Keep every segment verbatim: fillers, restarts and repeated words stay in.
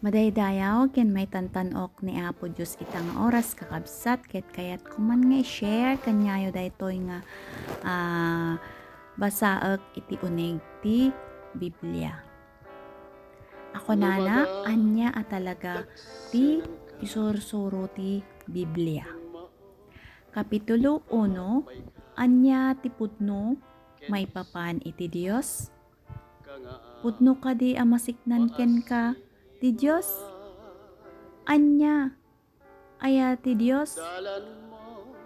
Madaydayaw ken maitantan-ok ni Apo Dios ita nga oras, kakabsat, ket kayatko man nga i-share kaniayo daytoy nga, ah, basaek iti uneg ti Biblia. Akunana, ania a talaga ti isursuro ti Biblia? Kapitulo uno, ania ti pudno maipapan iti Dios? Pudno kadi a masiknan kenka ti Dios? Ania? Aya ti Dios?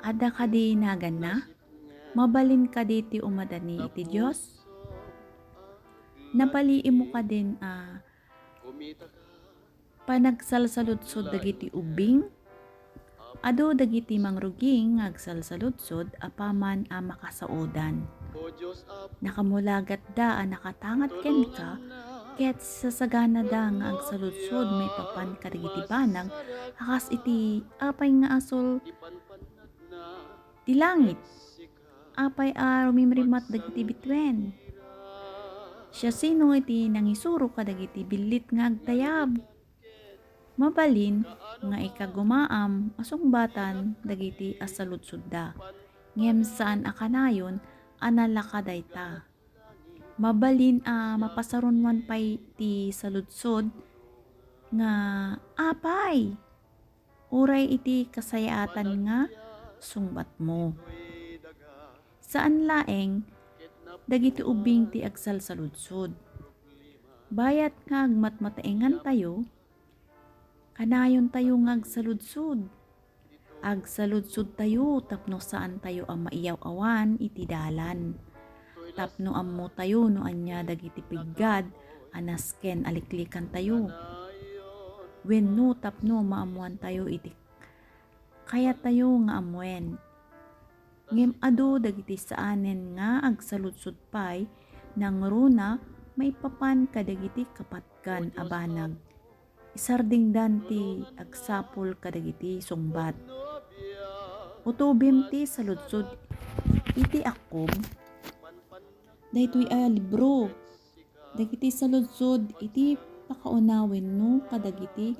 Adda kadi naganna? Mabalin kadi ti umadani iti Dios? Nabaliimo kadin a panagsalsaludsod dagiti ubbing? Adu dagiti mangrugi nga agsalsaludsod apaman a makasaodan. Nakamulagatda a nakatangat kenka ket sasaganada nga agsaludsod maipapan kadagiti banag a kas iti apay nga asol ti langit. Apay a rumimrimmat dagiti bituen? Siasino iti nangisuro kadagiti billit nga agtayab? Mabalin nga ikagumaam a sungbatan dagiti asaludsodda, ngem saan a kanayon a nalaka dayta. Mabalin a mapasarunoan pay ti saludsod nga apay, uray iti kasayaatan nga sungbatmo. Saan laeng dagiti ubbing ti agsalsaludsod. Bayat nga agmatmataengantayo, kanayontayo nga agsaludsod. Agsaludsodtayo tapno saantayo a maiyaw-awan iti dalan. Tapno ammotayo no ania dagiti piggad a nasken a liklikantayo. Wenno tapno maammoantayo iti kayattayo nga ammuen. Ngem adu dagiti saanen nga agsaludsod pay nangruna maipapan kadagiti kapatgan a banag. Isardingdan ti agsapul kadagiti sungbat. Utobem ti saludsod iti akkom. Daytoy a libro, dagiti saludsod iti pakauna wenno kadagiti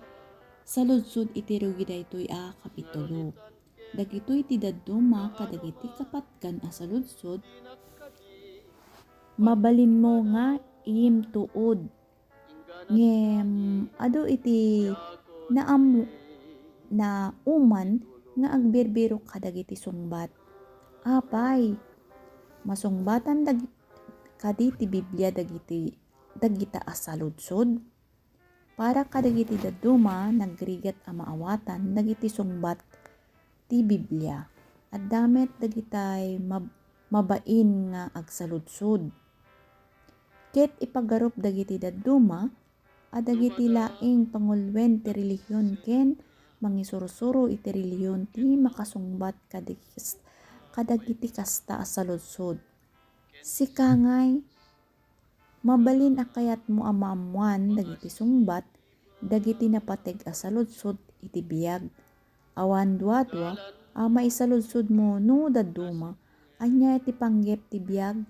saludsod iti rugi daytoy a kapitulo. Dagitoy ti dadduma kadagiti kapatgan a saludsod. Mabalinmo nga imtuod. Ngem adu iti naam-, nauman nga agbirbirok kadagiti sungbat. Apay, masungbatan dag-, kadi ti Biblia dagiti, dagita a saludsod? Para kadagiti dadduma, nagrigat a maawatan dagiti sungbat ti Biblia. Adda met dagitay mab-, mabain nga agsaludsod. Ket ipagarup dagiti dadduma a dagiti laeng panguluen ti relihion ken mangisursuro iti relihion ti makasungbat kadig-, kadagiti kasta a saludsod. Sika ngay, mabalin a kayatmo a maammoan dagiti sungbat dagiti napateg a saludsod iti biag. Awan duadua a maisaludsodmo no dadduma. Ania ti panggep ti biag?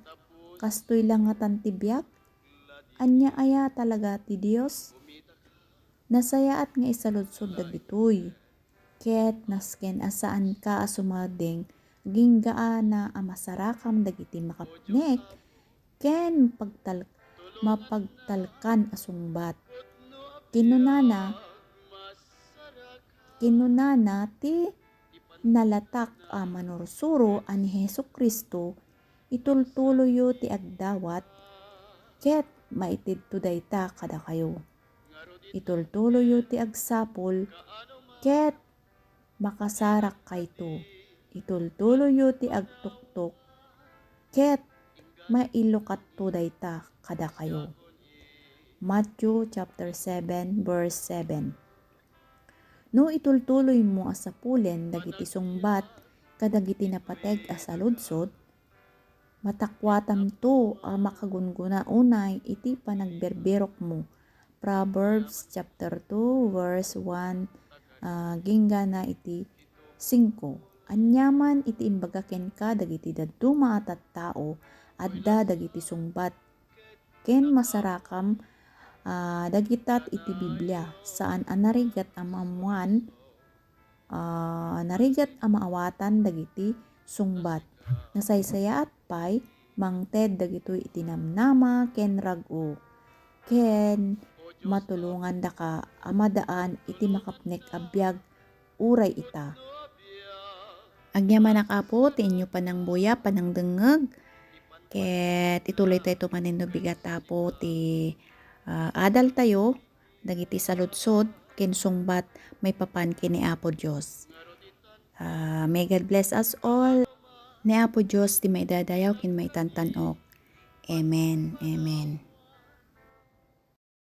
Kastoy la ngatan ti biag? Ania aya talaga ti Dios? Nasayaat nga isaludsod dagitoy. Ket nasken a saanka a sumardeng, aginggaana a masarakam dagiti makapnek ken pagtal-, mapagtalkan a sungbat. Kinunana, kinunana ti nalatak a manursuro a ni Jesu-Cristo, "Itultuloyyo ti agdawat, ket maitedto dayta kadakayo. Itultuloyyo ti agsapul, ket makasarakkayto. Itultuloyyo ti agtuktok, ket mailukatto dayta kadakayo." Matthew chapter seven, verse seven. No itultuloymo a sapulen dagiti sungbat kadagiti napateg a saludsod, matakuatamto a makagungguna unay iti panagbirbirokmo. Proverbs chapter two, verse one, ah, agingga na iti singko. Aniaman iti imbaga kenka dagiti dadduma a tattao, adda dagiti sungbat ken masarakam ah, dagitat iti Biblia, saan a narigat a maammuan, ah, narigat a maawatan dagiti sungbat. Nasaysayaat pay mangted dagitoy iti namnama ken rag-o, ken matulongandaka a madaan iti makapnek a biag uray ita. Agyamanak, Apo, ti inyo panangbuya, panangdengngeg, ket ituloytayto manen no bigat, Apo, ti, ah, adaltayo dagiti saludsod ken sungbat maipapan ken ni Apo Dios. Ah, may God bless us all. Ni Apo Dios ti maidadayaw ken maitantan-ok. Amen. Amen.